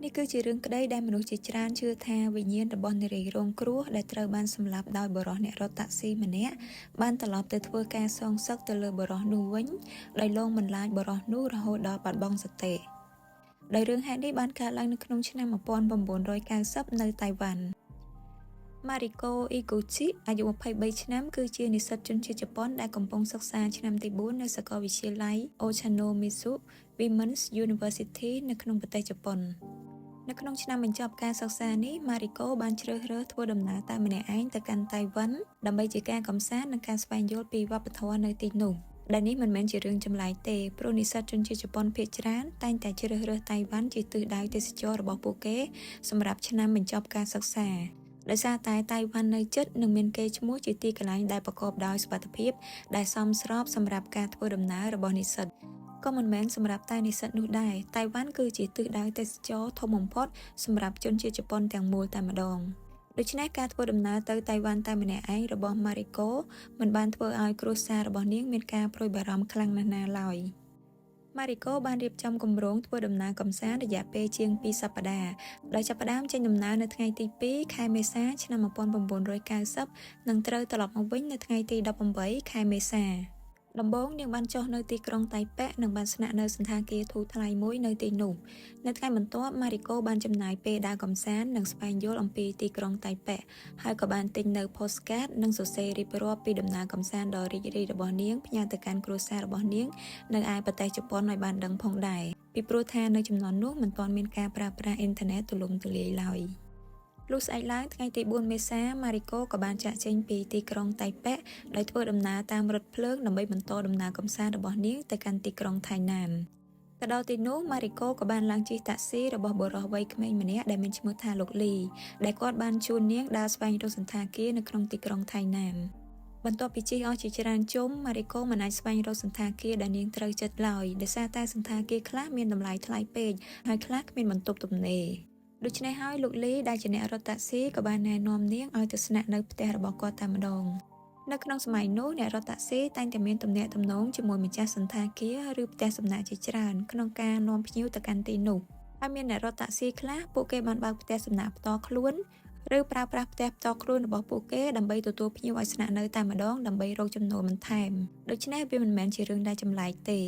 នេះគឺជារឿងក្តីដែលមនុស្សជាច្រើនជឿថាវិញ្ញាណរបស់នារីរងគ្រោះដែលត្រូវបានសម្លាប់ដោយបុរសអ្នករត់តាក់ស៊ីម្នាក់បានត្រឡប់ទៅធ្វើការសងសឹកទៅលើបុរសនោះវិញដោយលងបន្លាចបុរសនោះរហូតដល់បាត់បង់សតិដោយរឿងហេតុនេះបានកើតឡើងនៅក្នុងឆ្នាំ1990នៅតៃវ៉ាន់ម៉ារីកូអ៊ីគូជីអាយុ23ឆ្នាំគឺជានិស្សិតជនជាតិជប៉ុនដែលកំពុងសិក្សាឆ្នាំទី4នៅសាកលវិទ្យាល័យ Ochanomizu Women's University នៅក្នុងប្រទេសជប៉ុននៅក្នុងឆ្នាំបញ្ចប់ការសិក្សានេះម៉ារីកូបានជ្រើសរើសធ្វើដំណើរតែម្នាក់ឯងទៅកាន់តៃវ៉ាន់ដើម្បីជាការកម្សាន្តនិងការស្វែងយល់ពីវប្បធម៌នៅទីនោះដែលនេះមិនមែនជារឿងចម្លែកទេព្រោះនិស្សិតជនជាតិជប៉ុនភាគច្រើនតែងតែជ្រើសរើសតៃវ៉ាន់ជាទិសដៅទេសចររបស់ពួកគេសម្រាប់ឆ្នាំបញ្ចប់ការសិក្សាដោយសារតែតៃវ៉ាន់នៅជិតនិងមានកេរ្តិ៍ឈ្មោះជាទីកន្លែងដែលប្រកបដោយសុវត្ថិភាពដែលសមស្របសម្រាប់ការធ្វើដំណើររបស់និស្សិតក៏មិនមែនសម្រាប់តែនិស្សិតនោះដែរតៃវ៉ាន់គឺជាទិសដៅទេសចរធំបំផុតសម្រាប់ជនជាតិជប៉ុនទាំងមូលតែម្ដងដូច្នេះការធ្វើដំណើរទៅតៃវ៉ាន់តែម្នាក់ឯងរបស់ម៉ារីកូមិនបានធ្វើឲ្យគ្រួសាររបស់នាងមានការព្រួយបារម្ភខ្លាំងណាស់ណាឡើយម៉ារីកូបានរៀបចំគម្រោងធ្វើដំណើរកម្សាន្តរយៈពេលជាង2សប្តាហ៍ដោយចាប់ផ្ដើមចេញដំណើរនៅថ្ងៃទី2ខែមេសាឆ្នាំ1990និងត្រូវត្រឡប់មកវិញនៅថ្ងៃទី18ខែមេសាដំបូងនាងបានចុះនៅទីក្រុងតៃប៉ែនិងបានស្នាក់នៅសណ្ឋាគារធូរថ្លៃមួយនៅទីនោះនៅថ្ងៃបន្ទាប់ម៉ារីកូបានចំណាយពេលដើរកម្សាន្តនិងស្វែងយល់អំពីទីក្រុងតៃប៉ែហើយក៏បានទិញនៅ postcard និងសរសេររៀបរាប់ពីដំណើរកម្សាន្តដ៏រីករាយរបស់នាងផ្ញើទៅកាន់គ្រួសាររបស់នាងនៅឯប្រទេសជប៉ុនឲ្យបានដឹងផងដែរពីព្រោះថានៅជំនាន់នោះមិនទាន់មានការប្រើប្រាស់អ៊ីនធឺណិតទូលំទូលាយឡើយលុះស្អែកឡើងថ្ងៃទី4មេសាម៉ារីកូក៏បានចាក់ចេញពីទីក្រុងតៃប៉ែដោយធ្វើដំណើរតាមរថភ្លើងដើម្បីបន្តដំណើរកម្សាន្តរបស់នាងទៅកាន់ទីក្រុងថៃណានទៅដល់ទីនោះម៉ារីកូក៏បានឡើងជិះតាក់ស៊ីរបស់បុរសវ័យក្មេងម្នាក់ដែលមានឈ្មោះថាលោកលីដែលគាត់បានជួននាងដើរស្វែងរកសណ្ឋាគារនៅក្នុងទីក្រុងថៃណានបន្ទាប់ពីជិះអស់ជាច្រើនជុំម៉ារីកូមិនអាចស្វែងរកសណ្ឋាគារដែលនាងត្រូវចិត្តឡើយដោយសារតែសណ្ឋាគារខ្លះមានតម្លៃថ្លៃពេកហើយខ្លះគ្មានបន្ទប់ទំនេរដូច្នេះហើយលោកលីដែលជាអ្នករត់តាក់ស៊ីក៏បានណែនាំនាងឲ្យទៅស្នាក់នៅផ្ទះរបស់គាត់តែម្ដងនៅក្នុងសម័យនោះអ្នករត់តាក់ស៊ីតែងតែមានទំនាក់ទំនងជាមួយម្ចាស់សណ្ឋាគារឬផ្ទះសំណាក់ជាច្រើនក្នុងការនាំភ្ញៀវទៅកាន់ទីនោះហើយមានអ្នករត់តាក់ស៊ីខ្លះពួកគេបានបើកផ្ទះសំណាក់ផ្ទាល់ខ្លួនឬប្រើប្រាស់ផ្ទះផ្ទាល់ខ្លួនរបស់ពួកគេដើម្បីទទួលភ្ញៀវឲ្យស្នាក់នៅតែម្ដងដើម្បីរកចំណូលបន្ថែមដូច្នេះវាមិនមែនជារឿងដែលចម្លែកទេ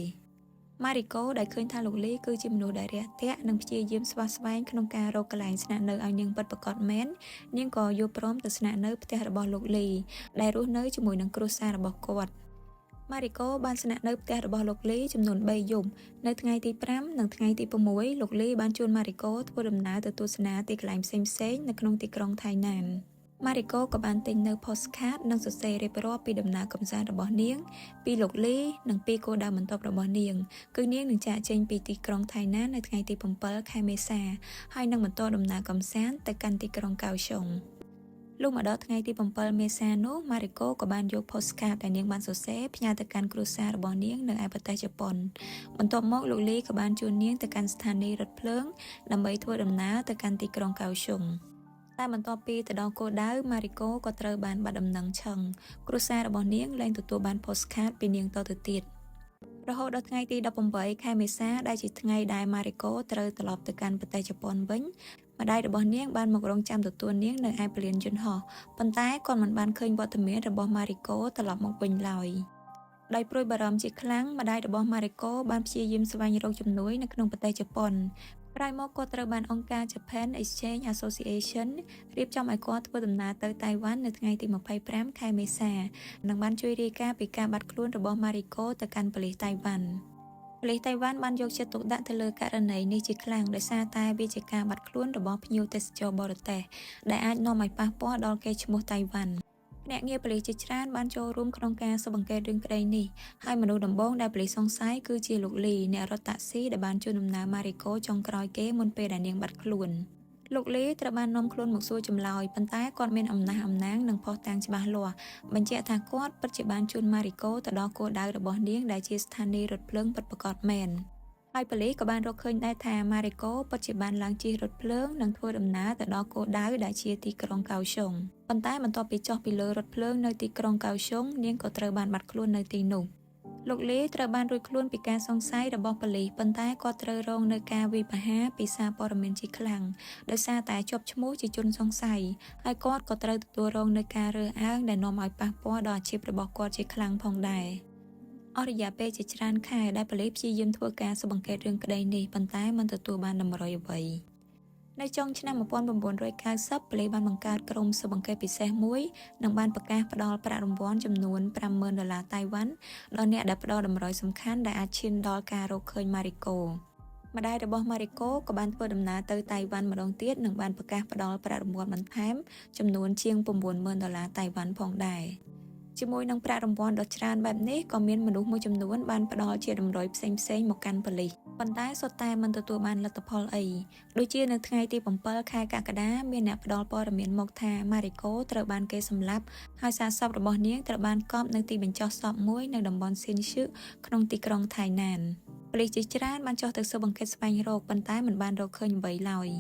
ម៉ារីកូដែលឃើញថាលោកលីគឺជាមនុស្សដែលរាក់ទាក់និងព្យាយាមស្វះស្វែងក្នុងការរកកន្លែងស្នាក់នៅឲ្យនាងពិតប្រាកដមែននាងក៏យល់ព្រមទៅស្នាក់នៅផ្ទះរបស់លោកលីដែលរស់នៅជាមួយនឹងគ្រួសាររបស់គាត់ម៉ារីកូបានស្នាក់នៅផ្ទះរបស់លោកលីចំនួន3យប់នៅថ្ងៃទី5និងថ្ងៃទី6លោកលីបានជួនម៉ារីកូធ្វើដំណើរទៅទស្សនាទីកន្លែងផ្សេងៗនៅក្នុងទីក្រុងថៃណានម៉ារីកូក៏បានទិញនៅ postcard និងសរសេររៀបរាប់ពីដំណើរកម្សាន្តរបស់នាង ពីលោកលីនិងពីគោលដៅបន្ទាប់របស់នាងគឺនាងនឹងចាកចេញពីទីក្រុងថៃណាននៅថ្ងៃទី7ខែមេសាហើយនឹងបន្តដំណើរកម្សាន្តទៅកាន់ទីក្រុងកៅសុងលុះមកដល់ថ្ងៃទី7មេសានោះម៉ារីកូក៏បានយក postcard ដែលនាងបានសរសេរផ្ញើទៅកាន់គ្រួសាររបស់នាងនៅឯប្រទេសជប៉ុនបន្ទាប់មកលោកលីក៏បានជួននាងទៅកាន់ស្ថានីយ៍រថភ្លើងដើម្បីធ្វើដំណើរទៅកាន់ទីក្រុងកៅសុងតែបន្ទាប់ពីទៅដល់គោលដៅម៉ារីកូក៏ត្រូវបានបាត់ដំណឹងឆឹងគ្រួសាររបស់នាងលែងទទួលបាន postcard ពីនាងតទៅទៀតរហូតដល់ថ្ងៃទី18ខែមេសាដែលជាថ្ងៃដែលម៉ារីកូត្រូវត្រឡប់ទៅកាន់ប្រទេសជប៉ុនវិញម្ដាយរបស់នាងបានមករងចាំទទួលនាងនៅឯព្រលានយន្តហោះប៉ុន្តែគាត់មិនបានឃើញវត្តមានរបស់ម៉ារីកូត្រឡប់មកវិញឡើយដោយព្រួយបារម្ភជាខ្លាំងម្ដាយរបស់ម៉ារីកូបានព្យាយាមស្វែងរកជំនួយនៅក្នុងប្រទេសជប៉ុនក្រោយមកគាត់ត្រូវបានអង្គការ Japan Exchange Association រៀបចំឲ្យគាត់ធ្វើដំណើរទៅតៃវ៉ាន់នៅថ្ងៃទី25ខែមេសានិងបានជួយរាយការណ៍ពីការបាត់ខ្លួនរបស់ម៉ារីកូទៅកាន់ប៉ូលីសតៃវ៉ាន់ប៉ូលីសតៃវ៉ាន់បានយកចិត្តទុកដាក់ទៅលើករណីនេះជាខ្លាំងដោយសារតែវាជាការបាត់ខ្លួនរបស់ភ្ញៀវទេសចរបរទេសដែលអាចនាំឲ្យប៉ះពាល់ដល់កេរ្តិ៍ឈ្មោះតៃវ៉ាន់ភ្នាក់ងារប៉ូលីសជាច្រើនបានចូលរួមក្នុងការស៊ើបអង្កេតរឿងក្តីនេះហើយមនុស្សដំបូងដែលប៉ូលីសសង្ស័យគឺជាលោកលីអ្នករត់តាក់ស៊ីដែលបានជួនដំណើរម៉ារីកូចុងក្រោយគេមុនពេលដែលនាងបាត់ខ្លួនលោកលីត្រូវបាននាំខ្លួនមកសួរចម្លើយប៉ុន្តែគាត់មានអំណះអំណាងនិងភស្តុតាងច្បាស់លាស់បញ្ជាក់ថាគាត់ពិតជាបានជូនម៉ារីកូទៅដល់គោលដៅរបស់នាងដែលជាស្ថានីយ៍រថភ្លើងពិតប្រាកដមែនហើយប៉ូលីសក៏បានរកឃើញដែរថាម៉ារីកូពិតជាបានឡើងជិះរថភ្លើងនិងធ្វើដំណើរទៅដល់គោលដៅដែលជាទីក្រុងកៅសុងប៉ុន្តែបន្ទាប់ពីចុះពីលើរថភ្លើងនៅទីក្រុងកៅសុងនាងក៏ត្រូវបានបាត់ខ្លួននៅទីនោះ។ លោកលីត្រូវបានរួចខ្លួនពីការសង្ស័យរបស់ប៉ូលីសប៉ុន្តែគាត់ត្រូវរងនូវការវាយប្រហារពីសារព័ត៌មានជាខ្លាំងដោយសារតែជាប់ឈ្មោះជាជនសង្ស័យហើយគាត់ក៏ត្រូវទទួលរងនូវការរើសអើងដែលនាំឲ្យប៉ះពាល់ដល់អាជីពរបស់គាត់ជាខ្លាំងផងដែរអស់រយៈពេលជាច្រើនខែដែលប៉ូលីសព្យាយាមធ្វើការស៊ើបអង្កេតរឿងក្តីនេះប៉ុន្តែមិនទទួលបានតម្រុយអ្វីនៅចុងឆ្នាំ1990ប៉ូលីសបានបង្កើតក្រុមស៊ើបអង្កេតពិសេសមួយនិងបានប្រកាសផ្ដល់ប្រាក់រង្វាន់ចំនួន50,000ដុល្លារតៃវ៉ាន់ដល់អ្នកដែលផ្ដល់តម្រុយសំខាន់ដែលអាចឈានដល់ការរកឃើញម៉ារីកូម្ដាយរបស់ម៉ារីកូក៏បានធ្វើដំណើរទៅតៃវ៉ាន់ម្ដងទៀតនិងបានប្រកាសផ្ដល់ប្រាក់រង្វាន់បន្ថែមចំនួនជាង90,000ដុល្លារតៃវ៉ាន់ផងដែរជាមួយនឹងប្រាក់រង្វាន់ដ៏ច្រើនបែបនេះក៏មានមនុស្សមួយចំនួនបានផ្ដល់ជាតម្រុយផ្សេងៗមកកាន់ប៉ូលីសប៉ុន្តែសុទ្ធតែមិនទទួលបានលទ្ធផលអីដូចជានៅថ្ងៃទី7ខែកក្កដាមានអ្នកផ្ដល់ព័ត៌មានមកថាម៉ារីកូត្រូវបានគេសម្លាប់ហើយសាកសពរបស់នាងត្រូវបានកប់នៅទីបញ្ចុះសពមួយនៅតំបន់ស៊ីនឈឺក្នុងទីក្រុងថៃណានប៉ូលីសជាច្រើនបានចុះទៅស៊ើបអង្កេតស្វែងរកប៉ុន្តែមិនបានរកឃើញអ្វីឡើយ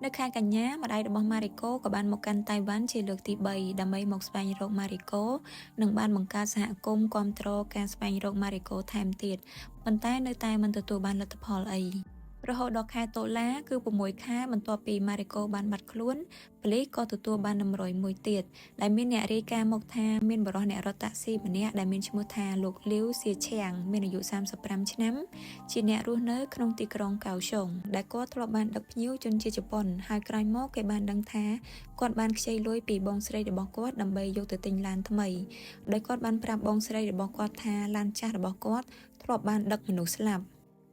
នៅខែកញ្ញាម្ដាយរបស់ម៉ារីកូក៏បានមកកាន់តៃវ៉ាន់ជាលើកទី3ដើម្បីមកស្វែងរកម៉ារីកូនិងបានបង្កើតសហគមន៍គាំទ្រការស្វែងរកម៉ារីកូថែមទៀតប៉ុន្តែនៅតែមិនទទួលបានលទ្ធផលអីរហូតដល់ខែតុលាគឺ6ខែបន្ទាប់ពីម៉ារីកូបានបាត់ខ្លួនប៉ូលីសក៏ទទួលបានតម្រុយមួយទៀតដែលមានអ្នករាយការណ៍មកថាមានបុរសអ្នករត់តាក់ស៊ីម្នាក់ដែលមានឈ្មោះថាលោកលីវសៀឆាងមានអាយុ35ឆ្នាំជាអ្នករស់នៅក្នុងទីក្រុងកៅសុងដែលគាត់ធ្លាប់បានដឹកភ្ញៀវជនជាតិជប៉ុនហើយក្រោយមកគេបានដឹងថាគាត់បានខ្ចីលុយពីបងស្រីរបស់គាត់ដើម្បីយកទៅទិញឡានថ្មីដោយគាត់បានប្រាប់បងស្រីរបស់គាត់ថាឡានចាស់របស់គាត់ធ្លាប់បានដឹកមនុស្សស្លាប់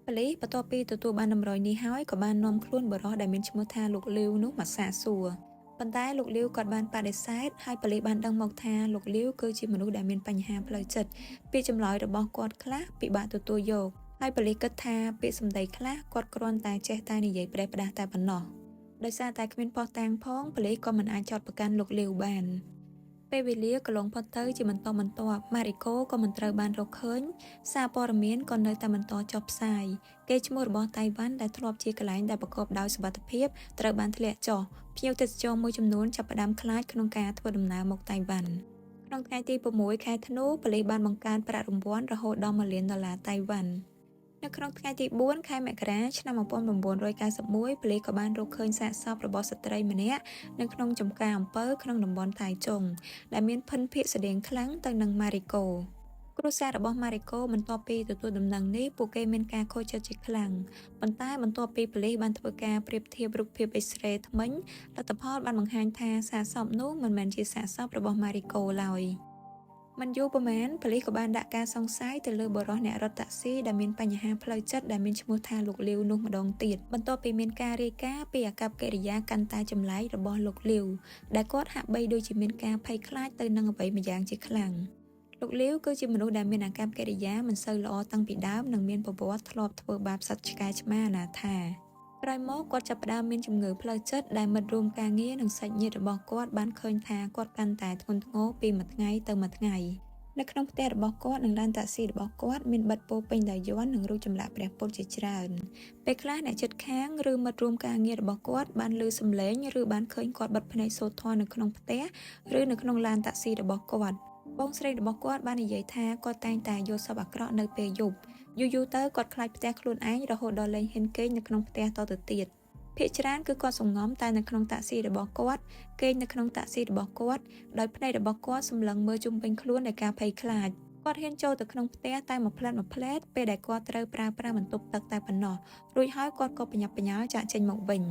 ប៉ូលីសបន្ទាប់ពីទទួលបានតម្រុយនេះហើយក៏បាននាំខ្លួនបុរសដែលមានឈ្មោះថាលោកលីវនោះមកសាកសួរប៉ុន្តែលោកលីវគាត់បានបដិសេធហើយប៉ូលីសបានដឹងមកថាលោកលីវគឺជាមនុស្សដែលមានបញ្ហាផ្លូវចិត្តពាក្យចម្លើយរបស់គាត់ខ្លះពិបាកទទួលយកហើយប៉ូលីសគិតថាពាក្យសម្ដីខ្លះគាត់គ្រាន់តែចេះតែនិយាយប្រេះផ្ដាស់តែប៉ុណ្ណោះដោយសារតែគ្មានភស្តុតាងផងប៉ូលីសក៏មិនអាចចោទប្រកាន់លោកលីវបានពេលវេលាកន្លងផុតទៅជាបន្តបន្ទាប់ម៉ារីកូក៏មិនត្រូវបានរកឃើញសារព័ត៌មានក៏នៅតែបន្តចុះផ្សាយកេរ្តិ៍ឈ្មោះរបស់តៃវ៉ាន់ដែលធ្លាប់ជាកន្លែងដែលប្រកបដោយសុវត្ថិភាពត្រូវបានធ្លាក់ចុះភ្ញៀវទេសចរមួយចំនួនចាប់ផ្ដើមខ្លាចក្នុងការធ្វើដំណើរមកតៃវ៉ាន់ក្នុងថ្ងៃទី6ខែធ្នូប៉ូលីសបានបង្កើនប្រាក់រង្វាន់រហូតដល់1លានដុល្លារតៃវ៉ាន់នៅក្នុងថ្ងៃទី4ខែមករាឆ្នាំ1991ប៉ូលីសក៏បានរកឃើញសាកសពរបស់ស្ត្រីម្នាក់នៅក្នុងចំការអំពៅក្នុងតំបន់តៃចុងដែលមានភិនភាគស្រដៀងខ្លាំងទៅនឹងម៉ារីកូគ្រួសាររបស់ម៉ារីកូបន្ទាប់ពីទទួលដំណឹងនេះពួកគេមានការខូចចិត្តជាខ្លាំងប៉ុន្តែបន្ទាប់ពីប៉ូលីសបានធ្វើការប្រៀបធៀបរូបភាព X-ray ធ្មេញលទ្ធផលបានបង្ហាញថាសាកសពនោះមិនមែនជាសាកសពរបស់ម៉ារីកូឡើយមិនយូរប៉ុន្មានប៉ូលីសក៏បានដាក់ការសង្ស័យទៅលើបុរសអ្នករត់តាក់ស៊ីដែលមានបញ្ហាផ្លូវចិត្តដែលមានឈ្មោះថាលោកលីវនោះម្ដងទៀតបន្ទាប់ពីមានការរាយការណ៍ពីអាកប្បកិរិយាកាន់តែចម្លែករបស់លោកលីវដែលគាត់ហាក់បីដូចជាមានការភ័យខ្លាចទៅនឹងអ្វីម្យ៉ាងជាខ្លាំងលោកលីវគឺជាមនុស្សដែលមានអាកប្បកិរិយាមិនសូវល្អតាំងពីដើមនិងមានប្រវត្តិធ្លាប់ធ្វើបាបសត្វឆ្កែឆ្មាអនាថាក្រោយមកគាត់ចាប់ផ្ដើមមានជំងឺផ្លូវចិត្តដែលមិត្តរួមការងារនិងសាច់ញាតិរបស់គាត់បានឃើញថាគាត់កាន់តែធ្ងន់ធ្ងរពីមួយថ្ងៃទៅមួយថ្ងៃនៅក្នុងផ្ទះរបស់គាត់និងឡានតាក់ស៊ីរបស់គាត់មានបិទពោពេញដោយយ័ន្តនិងរូបចម្លាក់ព្រះពុទ្ធជាច្រើនពេលខ្លះអ្នកជិតខាងឬមិត្តរួមការងាររបស់គាត់បានឮសំឡេងឬបានឃើញគាត់បិទភ្នែកសូត្រធម៌នៅក្នុងផ្ទះឬនៅក្នុងឡានតាក់ស៊ីរបស់គាត់បងស្រីរបស់គាត់បាននិយាយថាគាត់តែងតែយល់សប្តិអាក្រក់នៅពេលយប់យូរៗទៅគាត់ខ្លាចផ្ទះខ្លួនឯងរហូតដល់លែងហ៊ានគេងនៅក្នុងផ្ទះតទៅទៀតភាគច្រើនគឺគាត់សំងំតែនៅក្នុងតាក់ស៊ីរបស់គាត់គេងនៅក្នុងតាក់ស៊ីរបស់គាត់ដោយភ្នែករបស់គាត់សម្លឹងមើលជុំវិញខ្លួនដោយការភ័យខ្លាចគាត់ហ៊ានចូលទៅក្នុងផ្ទះតែមួយផ្លែតមួយផ្លែតពេលដែលគាត់ត្រូវប្រើប្រាស់បន្ទប់ទឹកតែប៉ុណ្ណោះរួចហើយគាត់ក៏ប្រញាប់ប្រញាល់ចាកចេញមកវិញ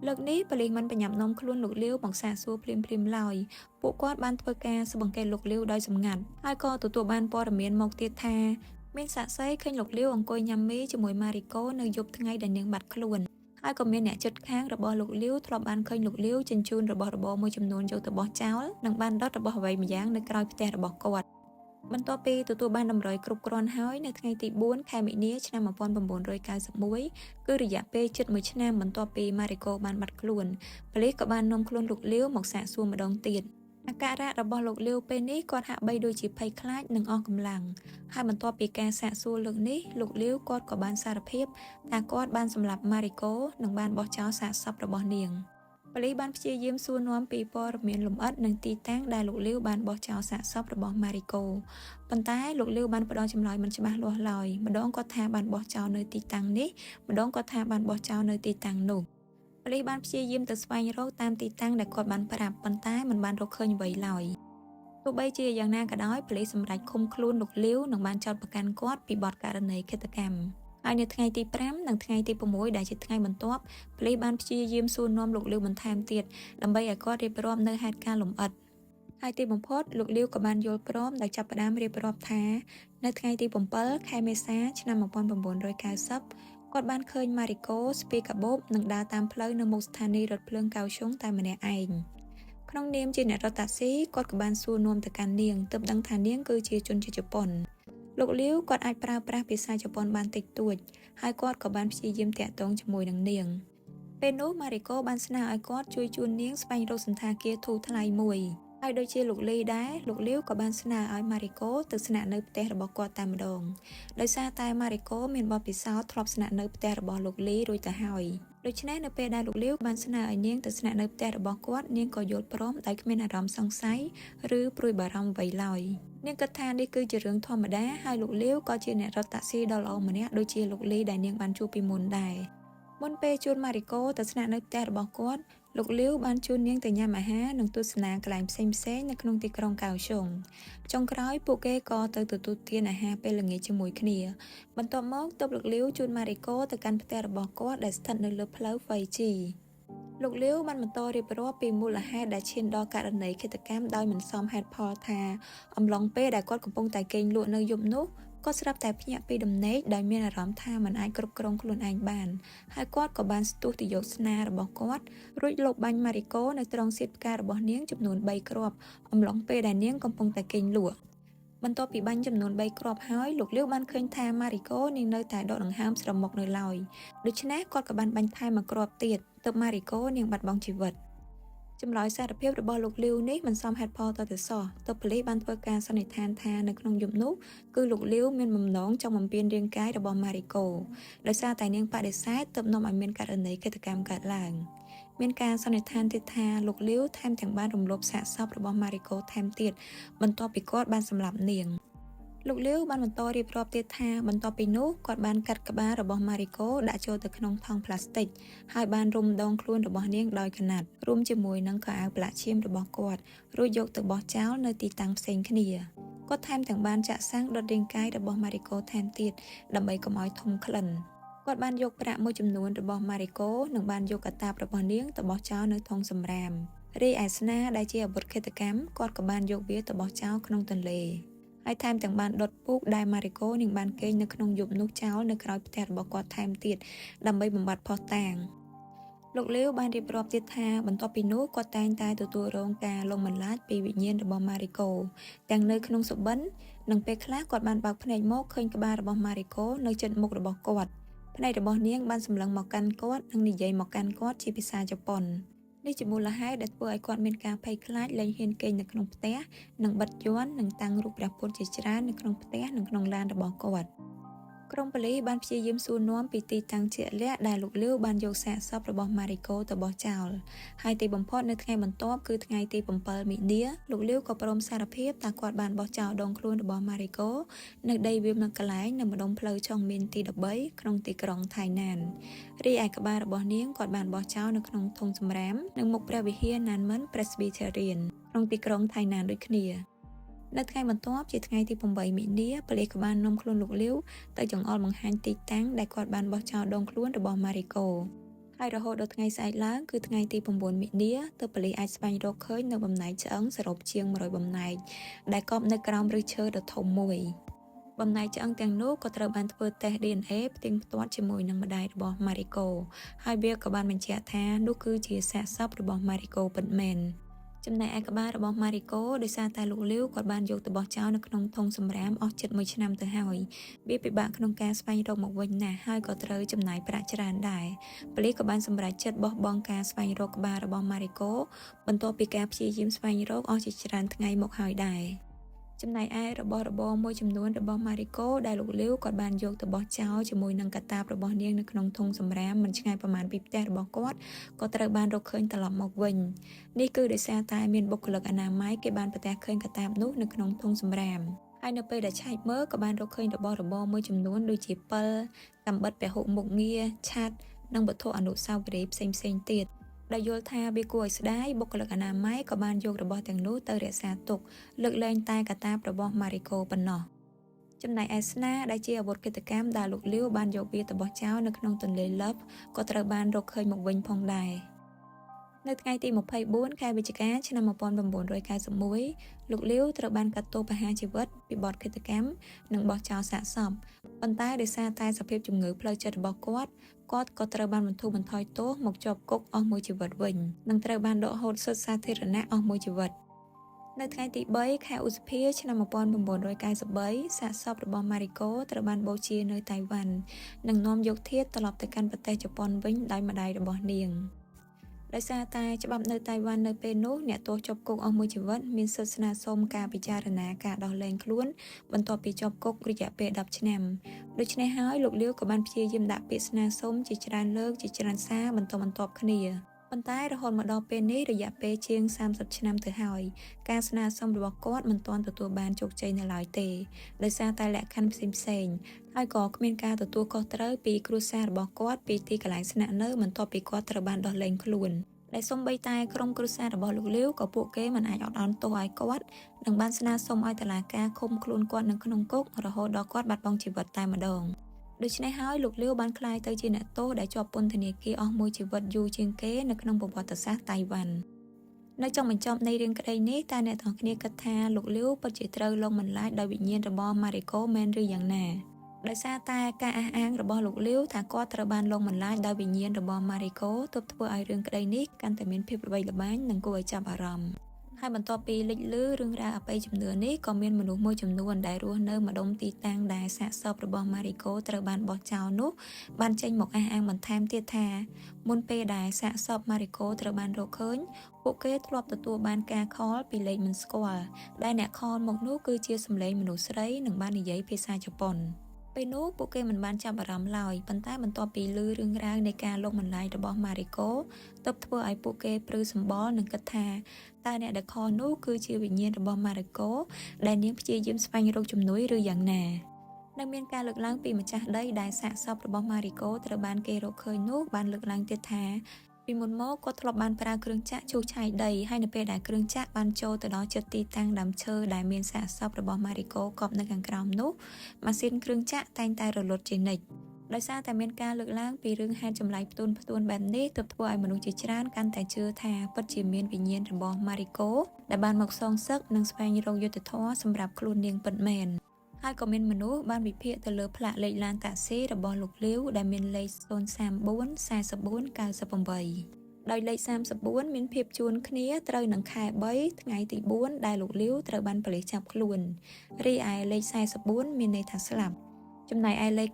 លើកនេះប៉ូលីសមិនប្រញាប់នាំខ្លួនលោកលាវមកសាកសួរភ្លាមៗឡើយពួកគាត់បានធ្វើការស៊ើបអង្កេតលោកលាវដោយសម្ងាត់ហើយក៏ទទួលបានព័ត៌មានមកទៀតថាមានសាក្សីឃើញលោកលាវអង្គុយញ៉ាំមីជាមួយម៉ារីកូនៅយប់ថ្ងៃដែលនាងបាត់ខ្លួនហើយក៏មានអ្នកជិតខាងរបស់លោកលាវធ្លាប់បានឃើញលោកលាវជញ្ជូនរបស់របរមួយចំនួនយកទៅបោះចោលនិងបានដុតរបស់អ្វីម្យ៉ាងនៅក្រោយផ្ទះរបស់គាត់បន្ទាប់ពីទទួលបានតម្រុយគ្រប់គ្រាន់ហើយនៅថ្ងៃទី4ខែមីនាឆ្នាំ1991គឺរយៈពេលជិត1ឆ្នាំបន្ទាប់ពីម៉ារីកូបានបាត់ខ្លួនប៉ូលីសក៏បាននាំខ្លួនលោកលាវមកសាកសួរម្ដងទៀតអាការៈរបស់លោកលាវពេលនេះគាត់ហាក់បីដូចជាភ័យខ្លាចនិងអស់កម្លាំងហើយបន្ទាប់ពីការសាកសួរលើកនេះលោកលាវគាត់ក៏បានសារភាពថាគាត់បានសម្លាប់ម៉ារីកូនិងបានបោះចោលសាកសពរបស់នាង ប៉ូលីសបានព្យាយាមសួរនាំពីព័ត៌មានលម្អិតនិងទីតាំងដែលលោកលាវបានបោះចោលសាកសពរបស់ម៉ារីកូប៉ុន្តែលោកលាវបានផ្ដល់ចម្លើយមិនច្បាស់លាស់ឡើយម្ដងគាត់ថាបានបោះចោលនៅទីតាំងនេះម្ដងគាត់ថាបានបោះចោលនៅទីតាំងនោះប៉ូលីសបានព្យាយាមទៅស្វែងរកតាមទីតាំងដែលគាត់បានប្រាប់ប៉ុន្តែមិនបានរកឃើញអ្វីឡើយទោះបីជាយ៉ាងណាក៏ដោយប៉ូលីសសម្រេចឃុំខ្លួនលោកលាវនិងបានចោទប្រកាន់គាត់ពីបទករណីឃាតកម្មហើយនៅថ្ងៃទី5និងថ្ងៃទី6ដែលជាថ្ងៃបន្ទាប់ប៉ូលីសបានព្យាយាមសួរនាំលោកលាវបន្ថែមទៀតដើម្បីឲ្យគាត់រៀបរាប់នៅហេតុការណ៍លម្អិតហើយទីបំផុតលោកលាវក៏បានយល់ព្រមដោយចាប់ផ្ដើមរៀបរាប់ថានៅថ្ងៃទី7ខែមេសាឆ្នាំ1990គាត់បានឃើញម៉ារីកូស្ពាយកាបូបនិងដើរតាមផ្លូវនៅមុខស្ថានីយ៍រថភ្លើងកៅឈុងតែម្នាក់ឯងក្នុងនាមជាអ្នករត់តាក់ស៊ីគាត់ក៏បានសួរនាំទៅកាន់នាងទើបដឹងថានាងគឺជាជនជាតិជប៉ុនលោកលាវគាត់អាចប្រើប្រាស់ភាសាជប៉ុនបានតិចតួចហើយគាត់ក៏បានព្យាយាមទាក់ទងជាមួយនឹងនាងពេលនោះម៉ារីកូបានស្នើឲ្យគាត់ជួយជូននាងស្វែងរកសណ្ឋាគារធូរថ្លៃមួយហើយដូចជាលោកលីដែរលោកលាវក៏បានស្នើឲ្យម៉ារីកូទៅស្នាក់នៅផ្ទះរបស់គាត់តែម្ដងដោយសារតែម៉ារីកូមានបទពិសោធន៍ធ្លាប់ស្នាក់នៅផ្ទះរបស់លោកលីរួចទៅហើយដូច្នេះនៅពេលដែលលោកលាវបានស្នើឲ្យនាងទៅស្នាក់នៅផ្ទះរបស់គាត់នាងក៏យល់ព្រមដោយគ្មានអារម្មណ៍សង្ស័យឬព្រួយបារម្ភអ្វីឡើយនាងគិតថានេះគឺជារឿងធម្មតាហើយលោកលាវក៏ជាអ្នករត់តាក់ស៊ីដ៏ល្អម្នាក់ដូចជាលោកលីដែលនាងបានជួបពីមុនដែរមុនពេលជួនម៉ារីកូទៅស្នាក់នៅផ្ទះរបស់គាត់លោកលាវបានជូននាងទៅញ៉ាំអាហារនិងទស្សនាកន្លែងផ្សេងៗនៅក្នុងទីក្រុងកៅស៊ុងចុងក្រោយពួកគេក៏ទៅទទួលទានអាហារពេលល្ងាចជាមួយគ្នាបន្ទាប់មកទើបលោកលាវជូនម៉ារីកូទៅកាន់ផ្ទះរបស់គាត់ដែលស្ថិតនៅលើផ្លូវហ្វៃជីលោកលាវបានបន្តរៀបរាប់ពីមូលហេតុដែលឈានដល់ករណីឃាតកម្មដោយមិនសមហេតុផលថាអំឡុងពេលដែលគាត់កំពុងតែគេងលក់នៅយប់នោះគាត់ស្រាប់តែភ្ញាក់ពីដំណេកដោយមានអារម្មណ៍ថាមិនអាចគ្រប់គ្រងខ្លួនឯងបានហើយគាត់ក៏បានស្ទុះទៅយកស្នារបស់គាត់រួចលបបាញ់ម៉ារីកូនៅត្រង់សៀតផ្ការបស់នាងចំនួន3គ្រាប់អំឡុងពេលដែលនាងកំពុងតែគេងលក់បន្ទាប់ពីបាញ់ចំនួន3គ្រាប់ហើយលោកលាវបានឃើញថាម៉ារីកូនាងនៅតែដកដង្ហើមស្រមុកនៅឡើយដូច្នេះគាត់ក៏បានបាញ់ថែមមួយគ្រាប់ទៀតទើបម៉ារីកូនាងបាត់បង់ជីវិតចម្លើយសារភាពរបស់លោកលាវនេះមិនសមហេតុផលតទៅសោះទើបប៉ូលីសបានធ្វើការសន្និដ្ឋានថានៅក្នុងយប់នោះគឺលោកលាវមានបំណងចង់បំពានរាងកាយរបស់ម៉ារីកូដោយសារតែនាងបដិសេធទើបនាំឲ្យមានករណីឃាតកម្មកើតឡើងមានការសន្និដ្ឋានទៀតថាលោកលាវថែមទាំងបានរំលោភសាកសពរបស់ម៉ារីកូថែមទៀតបន្ទាប់ពីគាត់បានសម្លាប់នាងលោកលាវបានបន្តរៀបរាប់ទៀតថាបន្ទាប់ពីនោះគាត់បានកាត់ក្បាលរបស់ម៉ារីកូដាក់ចូលទៅក្នុងថង់ប្លាស្ទិកហើយបានរុំដងខ្លួនរបស់នាងដោយកណាត់រួមជាមួយនឹងខោអាវប្រឡាក់ឈាមរបស់គាត់រួចយកទៅបោះចោលនៅទីតាំងផ្សេងគ្នាគាត់ថែមទាំងបានចាក់សាំងដុតរាងកាយរបស់ម៉ារីកូថែមទៀតដើម្បីកុំឲ្យធំក្លិនគាត់បានយកប្រាក់មួយចំនួនរបស់ម៉ារីកូនិងបានយកកាតាបរបស់នាងទៅបោះចោលនៅធុងសំរាមរីឯស្នាដែលជាអាវុធឃាតកម្មគាត់ក៏បានយកវាទៅបោះចោលក្នុងទន្លេហើយថែមទាំងបានដុតពូកដែលម៉ារីកូនាងបានគេងនៅក្នុងយប់នោះចោលនៅក្រោយផ្ទះរបស់គាត់ថែមទៀតដើម្បីបំបត្តិភស្តុតាងលោកលាវបានរៀបរាប់ទៀតថាបន្ទាប់ពីនោះគាត់តែងតែទទួលរងការលងបន្លាចពីវិញ្ញាណរបស់ម៉ារីកូទាំងនៅក្នុងសុបិននិងពេលខ្លះគាត់បានបើកភ្នែកមកឃើញក្បាលរបស់ម៉ារីកូនៅជិតមុខរបស់គាត់ភ្នែករបស់នាងបានសម្លឹងមកកាន់គាត់និងនិយាយមកកាន់គាត់ជាភាសាជប៉ុននេះជាមូលហេតុដែលធ្វើឲ្យគាត់មានការភ័យខ្លាចលែងហ៊ានគេងនៅក្នុងផ្ទះនិងបិទយ័ន្តនិងតាំងរូបព្រះពុទ្ធជាច្រើននៅក្នុងផ្ទះនិងក្នុងឡានរបស់គាត់ក្រុមប៉ូលីសបានព្យាយាមសួរនាំពីទីតាំងជាក់លាក់ដែលលោកលាវបានយកសាកសពរបស់ម៉ារីកូទៅបោះចោលហើយទីបំផុតនៅថ្ងៃបន្ទាប់គឺថ្ងៃទី7មិនិនាលោកលាវក៏ព្រមសារភាពថាគាត់បានបោះចោលដងខ្លួនរបស់ម៉ារីកូនៅដីវាលមួយកន្លែងនៅម្ដុំផ្លូវចុងមានទី13ក្នុងទីក្រុងថៃណានរីឯក្បាលរបស់នាងគាត់បានបោះចោលនៅក្នុងធុងសំរាមនៅមុខព្រះវិហារណានមិន Presbyterian ក្នុងទីក្រុងថៃណានដូចគ្នានៅថ្ងៃបន្ទាប់ជាថ្ងៃទី8មិនិនាប៉ូលីសក៏បាននាំខ្លួនលោកលាវទៅចង្អុលបង្ហាញទីតាំងដែលគាត់បានបោះចោលដងខ្លួនរបស់ម៉ារីកូហើយរហូតដល់ថ្ងៃស្អែកឡើងគឺថ្ងៃទី9មិនិនាទើបប៉ូលីសអាចស្វែងរកឃើញនៅបំណែកឆ្អឹងសរុបជាង100បំណែកដែលកប់នៅក្រោមឫសឈើដ៏ធំមួយបំណែកឆ្អឹងទាំងនោះក៏ត្រូវបានធ្វើតេស្ត DNA ផ្ទៀងផ្ទាត់ជាមួយនឹងម្ដាយរបស់ម៉ារីកូហើយវាក៏បានបញ្ជាក់ថានោះគឺជាសាកសពរបស់ម៉ារីកូពិតមែនចំណែកឯក្បាលរបស់ម៉ារីកូដោយសារតែលោកលាវគាត់បានយកទៅបោះចោលនៅក្នុងធុងសំរាមអស់ជិត1ឆ្នាំទៅហើយវាពិបាកក្នុងការស្វែងរកមកវិញណាស់ហើយក៏ត្រូវចំណាយប្រាក់ច្រើនដែរប៉ូលីសក៏បានសម្រេចចិត្តបោះបង់ការស្វែងរកក្បាលរបស់ម៉ារីកូបន្ទាប់ពីការព្យាយាមស្វែងរកអស់ជាច្រើនថ្ងៃមកហើយដែរ។ ចំណែកឯរបស់របរមួយចំនួនរបស់ម៉ារីកូដែលលោកលាវគាត់បានយកទៅបោះចោលជាមួយនឹងកាតាបរបស់នាងនៅក្នុងធុងសំរាមមិនឆ្ងាយប្រមាណពីផ្ទះរបស់គាត់ក៏ត្រូវបានរកឃើញត្រឡប់មកវិញនេះគឺដោយសារតែមានបុគ្គលិកអនាម័យគេបានប្រទះឃើញកាតាបនោះនៅក្នុងធុងសំរាមហើយនៅពេលដែលឆែកមើលក៏បានរកឃើញរបស់របរមួយចំនួនដូចជាពិលកាំបិតពហុមុខងារឆ័ត្រនិងវត្ថុអនុស្សាវរីយ៍ផ្សេងៗទៀតដោយយល់ថាវាគួរឲ្យស្ដាយបុគ្គលិកអនាម័យក៏បានយករបស់ទាំងនោះទៅរក្សាទុកលើកលែងតែកាតាបរបស់ម៉ារីកូប៉ុណ្ណោះចំណែកឯស្នាដែលជាអាវុធឃាតកម្មដែលលោកលាវបានយកវាទៅបោះចោលនៅក្នុងទន្លេ Love ក៏ត្រូវបានរកឃើញមកវិញផងដែរនៅថ្ងៃទី24ខែវិច្ឆិកាឆ្នាំ1991លោកលាវត្រូវបានកាត់ទោសប្រហារជីវិតពីបទឃាតកម្មនិងបោះចោលសាកសពប៉ុន្តែដោយសារតែសភាពជំងឺផ្លូវចិត្តរបស់គាត់គាត់ក៏ត្រូវបានបន្ធូរបន្ថយទោសមកជាប់គុកអស់មួយជីវិតវិញនិងត្រូវបានដកហូតសិទ្ធិសាធារណៈអស់មួយជីវិតនៅថ្ងៃទី3ខែឧសភាឆ្នាំ1993សាកសពរបស់ម៉ារីកូត្រូវបានបូជានៅតៃវ៉ាន់និងនាំយកធាតុត្រឡប់ទៅកាន់ប្រទេសជប៉ុនវិញដោយម្ដាយរបស់នាងដោយសារតែច្បាប់នៅតៃវ៉ាន់នៅពេលនោះអ្នកទោសជាប់គុកអស់មួយជីវិតមានសិទ្ធិស្នើសុំការពិចារណាការដោះលែងខ្លួនបន្ទាប់ពីជាប់គុករយៈពេល10ឆ្នាំដូច្នេះហើយលោកលាវក៏បានព្យាយាមដាក់ពាក្យស្នើសុំជាច្រើនលើកជាច្រើនសារបន្តបន្ទាប់គ្នាប៉ុន្តែរហូតមកដល់ពេលនេះរយៈពេលជាង30ឆ្នាំទៅហើយការស្នើសុំរបស់គាត់មិនទាន់ទទួលបានជោគជ័យនៅឡើយទេដោយសារតែលក្ខខណ្ឌផ្សេងៗហើយក៏គ្មានការទទួលខុសត្រូវពីគ្រួសាររបស់គាត់ពីទីកន្លែងស្នាក់នៅបន្ទាប់ពីគាត់ត្រូវបានដោះលែងខ្លួនដែលសូម្បីតែក្រុមគ្រួសាររបស់លោកលាវក៏ពួកគេមិនអាចអត់ឱនទោសឲ្យគាត់និងបានស្នើសុំឲ្យតុលាការឃុំខ្លួនគាត់នៅក្នុងគុករហូតដល់គាត់បាត់បង់ជីវិតតែម្ដងដូច្នេះហើយលោកលាវបានក្លាយទៅជាអ្នកទោសដែលជាប់ពន្ធនាគារអស់មួយជីវិតយូរជាងគេនៅក្នុងប្រវត្តិសាស្ត្រតៃវ៉ាន់នៅចុងបញ្ចប់នៃរឿងក្តីនេះតើអ្នកទាំងគ្នាគិតថាលោកលាវពិតជាត្រូវលងបន្លាចដោយវិញ្ញាណរបស់ម៉ារីកូមែនឬយ៉ាងណាដោយសារតែការអះអាងរបស់លោកលាវថាគាត់ត្រូវបានលងបន្លាចដោយវិញ្ញាណរបស់ម៉ារីកូទើបធ្វើឲ្យរឿងក្តីនេះកាន់តែមានភាពល្បីល្បាញនិងគួរឲ្យចាប់អារម្មណ៍ហើយបន្ទាប់ពីលេចលឺរឿងរ៉ាវអបិយជំនឿនេះក៏មានមនុស្សមួយចំនួនដែលរស់នៅម្ដុំទីតាំងដែលសាកសពរបស់ម៉ារីកូត្រូវបានបោះចោលនោះបានចេញមកអះអាងបន្ថែមទៀតថាមុនពេលដែលសាកសពម៉ារីកូត្រូវបានរកឃើញពួកគេធ្លាប់ទទួលបានការ call ពីលេខមិនស្គាល់ដែលអ្នក call មកនោះគឺជាសម្លេងមនុស្សស្រីនិងបាននិយាយភាសាជប៉ុនពេលនោះពួកគេមិនបានចាប់អារម្មណ៍ឡើយប៉ុន្តែបន្ទាប់ពីឮរឿងរ៉ាវនៃការលងបន្លាចរបស់ម៉ារីកូទើបធ្វើឲ្យពួកគេព្រឺសម្បុរនិងគិតថាតើអ្នកដែល call នោះគឺជាវិញ្ញាណរបស់ម៉ារីកូដែលនាងព្យាយាមស្វែងរកជំនួយឬយ៉ាងណានៅមានការលើកឡើងពីម្ចាស់ដីដែលសាកសពរបស់ម៉ារីកូត្រូវបានគេរកឃើញនោះបានលើកឡើងទៀតថាពីមុនមកគាត់ធ្លាប់បានប្រើគ្រឿងចក្រឈូសឆាយដីហើយនៅពេលដែលគ្រឿងចក្របានចូលទៅដល់ជិតទីតាំងដើមឈើដែលមានសាកសពរបស់ម៉ារីកូកប់នៅខាងក្រោមនោះម៉ាស៊ីនគ្រឿងចក្រតែងតែរលត់ជានិច្ចដោយសារតែមានការលើកឡើងពីរឿងហេតុចម្លែកផ្ទួនផ្ទួនបែបនេះទើបធ្វើឲ្យមនុស្សជាច្រើនកាន់តែជឿថាពិតជាមានវិញ្ញាណរបស់ម៉ារីកូដែលបានមកសងសឹកនិងស្វែងរកយុត្តិធម៌សម្រាប់ខ្លួននាងពិតមែនហើយក៏មានមនុស្សបានវិភាគទៅលើផ្លាកលេខឡានតាក់ស៊ីរបស់លោកលាវដែលមានលេខ034 44 98ដោយលេខ34មានភាពជួនគ្នាត្រូវនឹងខែ3ថ្ងៃទី4ដែលលោកលាវត្រូវបានប៉ូលីសចាប់ខ្លួនរីឯលេខ44មានន័យថាស្លាប់ចំណែកឯលេខ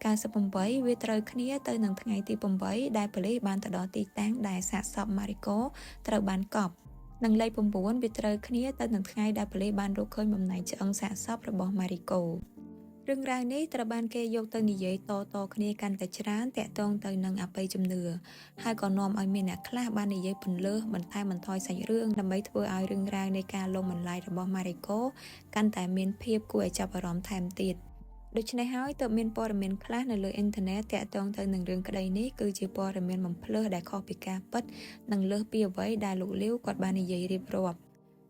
98វាត្រូវគ្នាទៅនឹងថ្ងៃទី8ដែលប៉ូលីសបានទៅដល់ទីតាំងដែលសាកសពម៉ារីកូត្រូវបានកប់និងលេខ9វាត្រូវគ្នាទៅនឹងថ្ងៃដែលប៉ូលីសបានរកឃើញបំណែកឆ្អឹងសាកសពរបស់ម៉ារីកូរឿងរ៉ាវនេះត្រូវបានគេយកទៅនិយាយតៗគ្នាកាន់តែច្រើនតាក់ទងទៅនឹងអបិយជំនឿហើយក៏នាំឲ្យមានអ្នកខ្លះបាននិយាយពន្លើសបន្ថែមបន្ថយសាច់រឿងដើម្បីធ្វើឲ្យរឿងរ៉ាវនៃការលងបន្លាចរបស់ម៉ារីកូកាន់តែមានភាពគួរឲ្យចាប់អារម្មណ៍ថែមទៀតដូច្នេះហើយទើបមានព័ត៌មានខ្លះនៅលើអ៊ីនធឺណិតតាក់ទងទៅនឹងរឿងក្តីនេះគឺជាព័ត៌មានបំភ្លើសដែលខុសពីការពិតនិងលើសពីអ្វីដែលលោកលាវគាត់បាននិយាយរៀបរាប់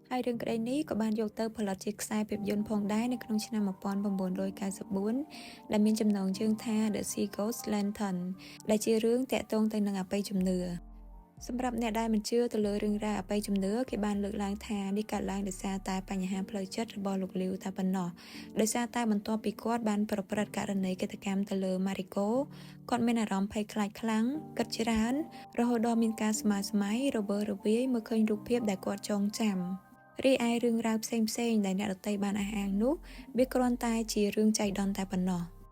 ហើយរឿងក្តីនេះក៏បានយកទៅផលិតជាខ្សែភាពយន្តផងដែរនៅក្នុងឆ្នាំ1994ដែលមានចំណងជើងថា The Sea Ghost Lantern ដែលជារឿងតាក់ទងទៅនឹងអបិយជំនឿសម្រាប់អ្នកដែលមិនជឿទៅលើរឿងរ៉ាវអបិយជំនឿគេបានលើកឡើងថានេះកើតឡើងដោយសារតែបញ្ហាផ្លូវចិត្តរបស់លោកលាវតែប៉ុណ្ណោះដោយសារតែបន្ទាប់ពីគាត់បានប្រព្រឹត្តករណីឃាតកម្មទៅលើម៉ារីកូគាត់មានអារម្មណ៍ភ័យខ្លាចខ្លាំងគិតច្រើនរហូតដល់មានការស្មើស្មៃរវើរវាយមើលឃើញរូបភាពដែលគាត់ចងចាំរីឯរឿងរ៉ាវផ្សេងៗដែលអ្នកដទៃបានអះអាងនោះវាគ្រាន់តែជារឿងចៃដន្យតែប៉ុណ្ណោះ។